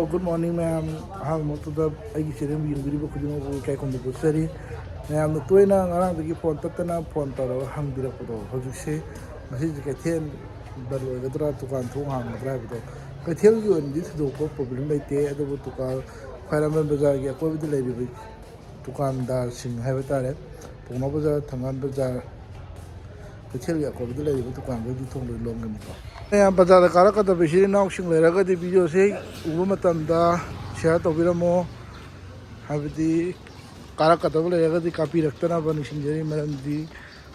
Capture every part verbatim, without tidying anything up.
Good morning ꯃꯌꯥꯝ꯫ ꯑꯍꯥꯟꯕꯃꯛꯇꯗ ꯑꯩꯒꯤ channel ꯌꯦꯡꯕꯤꯔꯤꯕ ꯈꯨꯗꯤꯡꯃꯛꯄꯨ ꯏꯀꯥꯏ ꯈꯨꯝꯅꯕ ꯎꯠꯆꯔꯤ꯫ ꯃꯌꯥꯝꯅ ꯇꯣꯏꯅ ꯉꯔꯥꯡꯗꯒꯤ ꯐꯣꯟ ꯇꯠꯇꯅ ꯐꯣꯟ ꯇꯧꯔꯒ ꯍꯪꯕꯤꯔꯛꯄꯗꯣ, ꯍꯧꯖꯤꯛꯁꯦ ꯉꯁꯤꯁꯦ ꯀꯩꯊꯦꯜ ꯕꯟ ꯑꯣꯏꯒꯗ꯭ꯔꯥ, ꯗꯨꯀꯥꯟ ꯊꯣꯡ ꯍꯥꯡꯒꯗ꯭ꯔꯥ ꯍꯥꯏꯕꯗꯣ꯫ ꯀꯩꯊꯦꯜꯒꯤ ꯑꯣꯏꯅꯗꯤ ꯊꯣꯏꯗꯣꯛꯄ ꯄ꯭ꯔꯣꯕ꯭ꯂꯦꯝ ꯂꯩꯇꯦ, ꯑꯗꯨꯕꯨ ꯗꯨꯀꯥꯟ ꯈ꯭ꯋꯥꯏꯔꯝꯕꯟ ꯕꯖꯥꯔꯒꯤ ꯑꯀꯣꯏꯕꯗ ꯂꯩꯔꯤꯕ ꯗꯨꯀꯥꯟꯗꯥꯔꯁꯤꯡ ꯍꯥꯏꯕ ꯇꯥꯔꯦ, ꯄꯥꯎꯅꯥ ꯕꯖꯥꯔ, ꯊꯪꯒꯥꯜ ꯕꯖꯥꯔ, ꯀꯩꯊꯦꯜꯒꯤ ꯑꯀꯣꯏꯕꯗ ꯂꯩꯔꯤꯕ ꯗꯨꯀꯥꯟꯈꯩꯗꯤ ꯊꯣꯡ ꯂꯣꯏ ꯂꯣꯟꯒꯅꯤꯀꯣ꯫ ꯃꯌꯥꯝ ꯕꯖꯥꯔꯗ ꯀꯥꯔꯛꯀꯗꯕ ꯏꯆꯤꯜ ꯏꯅꯥꯎꯁꯤꯡ ꯂꯩꯔꯒꯗꯤ ꯚꯤꯗꯤꯑꯣꯁꯦ ꯍꯦꯛ ꯎꯕ ꯃꯇꯝꯗ ꯁꯤꯌꯥꯔ ꯇꯧꯕꯤꯔꯝꯃꯣ, ꯍꯥꯏꯕꯗꯤ ꯀꯥꯔꯛꯀꯗꯕ ꯂꯩꯔꯒꯗꯤ ꯀꯥꯞꯄꯤꯔꯛꯇꯅꯕ ꯅꯤꯡꯁꯤꯡꯖꯔꯤ꯫ ꯃꯔꯝꯗꯤ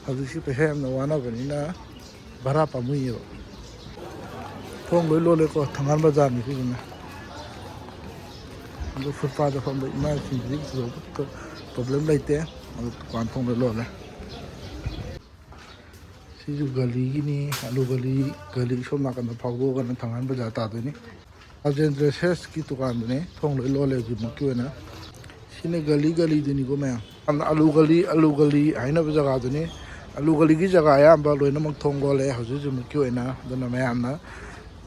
ꯍꯧꯖꯤꯛꯁꯤ ꯄꯩꯁꯥ ꯌꯥꯝꯅ ꯋꯥꯅꯕꯅꯤꯅ ꯚꯔꯥ ꯄꯥꯝꯃꯨꯏꯌꯦꯕ꯫ ꯊꯣꯡ ꯂꯣꯏ ꯂꯣꯜꯂꯦꯀꯣ, ꯊꯪꯒꯥꯜ ꯕꯖꯥꯔꯅꯤ ꯁꯤꯁꯤꯅ꯫ ꯑꯗꯨ ꯐꯨꯠꯄꯥꯠꯇ ꯐꯝꯕ ꯏꯃꯥꯁꯤꯡꯁꯤꯗꯤ ꯄ꯭ꯔꯣꯕ꯭ꯂꯦꯝ ꯂꯩꯇꯦ꯫ ꯑꯗꯨ ꯗꯨꯀꯥꯟ ꯊꯣꯡ ꯂꯣꯏ ꯂꯣꯜꯂꯦ꯫ ꯁꯤꯁꯨ ꯒꯂꯤꯒꯤꯅꯤ, ꯑꯂꯨ ꯒꯂꯤ꯫ ꯒꯂꯤ ꯁꯣꯝ ꯅꯥꯀꯟꯗ ꯐꯥꯎꯗꯣꯛꯑꯒꯅ ꯊꯪꯒꯥꯜ ꯕꯖꯥꯔ ꯇꯥꯗꯣꯏꯅꯤ꯫ ꯔꯥꯖꯦꯟꯗ꯭ꯔ ꯁꯦꯁꯀꯤ ꯗꯨꯀꯥꯟꯗꯨꯅꯦ, ꯊꯣꯡ ꯂꯣꯏ ꯂꯣꯜꯂꯦ ꯍꯧꯖꯤꯛꯃꯛꯀꯤ ꯑꯣꯏꯅ꯫ ꯁꯤꯅ ꯒꯂꯤ ꯒꯂꯤꯗꯨꯅꯤꯀꯣ ꯃꯌꯥꯝ, ꯌꯥꯝꯅ ꯑꯂꯨ ꯒꯂꯤ, ꯑꯂꯨ ꯒꯂꯤ ꯍꯥꯏꯅꯕ ꯖꯒꯥꯗꯨꯅꯤ꯫ ꯑꯂꯨ ꯒꯂꯤꯒꯤ ꯖꯒꯥ ꯑꯌꯥꯝꯕ ꯂꯣꯏꯅꯃꯛ ꯊꯣꯡ ꯂꯣꯜꯂꯦ ꯍꯧꯖꯤꯛ ꯍꯧꯖꯤꯛꯃꯛꯀꯤ ꯑꯣꯏꯅ꯫ ꯑꯗꯨꯅ ꯃꯌꯥꯝꯅ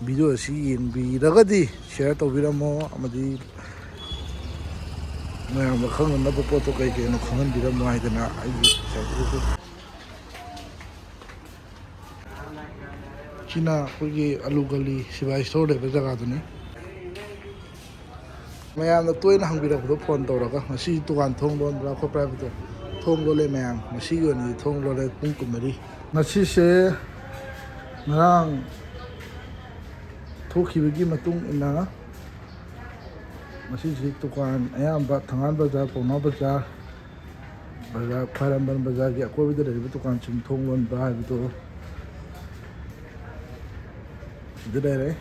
ꯚꯤꯗꯤꯑꯣ ꯑꯁꯤ ꯌꯦꯡꯕꯤꯔꯒꯗꯤ ꯁꯤꯌꯥꯔ ꯇꯧꯕꯤꯔꯝꯃꯣ, ꯑꯃꯗꯤ ꯃꯌꯥꯝꯗ ꯈꯪꯅꯅꯕ ꯄꯣꯠꯇꯣ ꯀꯩ ꯀꯩꯅꯣ ꯈꯪꯍꯟꯕꯤꯔꯝꯃꯣ ꯍꯥꯏꯗꯅ ꯑꯩꯒꯤ ꯁꯥꯏꯠꯇꯒꯤ꯫ ꯁꯤꯅ ꯑꯩꯈꯣꯏꯒꯤ ꯑꯂꯨ ꯒꯂꯤ ꯁꯤꯕꯥꯏ ꯁ꯭ꯇꯣꯔ ꯂꯩꯕ ꯖꯒꯥꯗꯨꯅꯤ꯫ ꯃꯌꯥꯝꯅ ꯇꯣꯏꯅ ꯍꯪꯕꯤꯔꯛꯄꯗꯣ ꯐꯣꯟ ꯇꯧꯔꯒ, "ꯉꯁꯤ ꯗꯨꯀꯥꯟ ꯊꯣꯡ ꯂꯣꯟꯕ꯭ꯔꯥ ꯈꯣꯠꯄ꯭ꯔꯥ?" ꯍꯥꯏꯕꯗꯣ, ꯊꯣꯡ ꯂꯣꯜꯂꯦ ꯃꯌꯥꯝ, ꯉꯁꯤꯒꯤ ꯑꯣꯏꯅꯗꯤ ꯊꯣꯡ ꯂꯣꯜꯂꯦ ꯄꯨꯡ ꯀꯨꯟꯃꯔꯤ꯫ ꯉꯁꯤꯁꯦ ꯉꯔꯥꯡ ꯊꯣꯛꯈꯤꯕꯒꯤ ꯃꯇꯨꯡ ꯏꯟꯅ ꯉꯁꯤꯁꯤ ꯗꯨꯀꯥꯟ ꯑꯌꯥꯝꯕ ꯊꯪꯒꯥꯜ ꯕꯖꯥꯔ, ꯄꯥꯎꯅꯥ ꯕꯖꯥꯔ, ꯕꯖꯥꯔ, ꯈ꯭ꯋꯥꯏꯔꯝꯕꯟ ꯕꯖꯥꯔꯒꯤ ꯑꯀꯣꯏꯕꯗ ꯂꯩꯔꯤꯕ ꯗꯨꯀꯥꯟꯁꯤꯡ ꯊꯣꯡ ꯂꯣꯟꯕ ꯍꯥꯏꯕꯗꯨ ꯁꯤꯗ ꯂꯩꯔꯦ꯫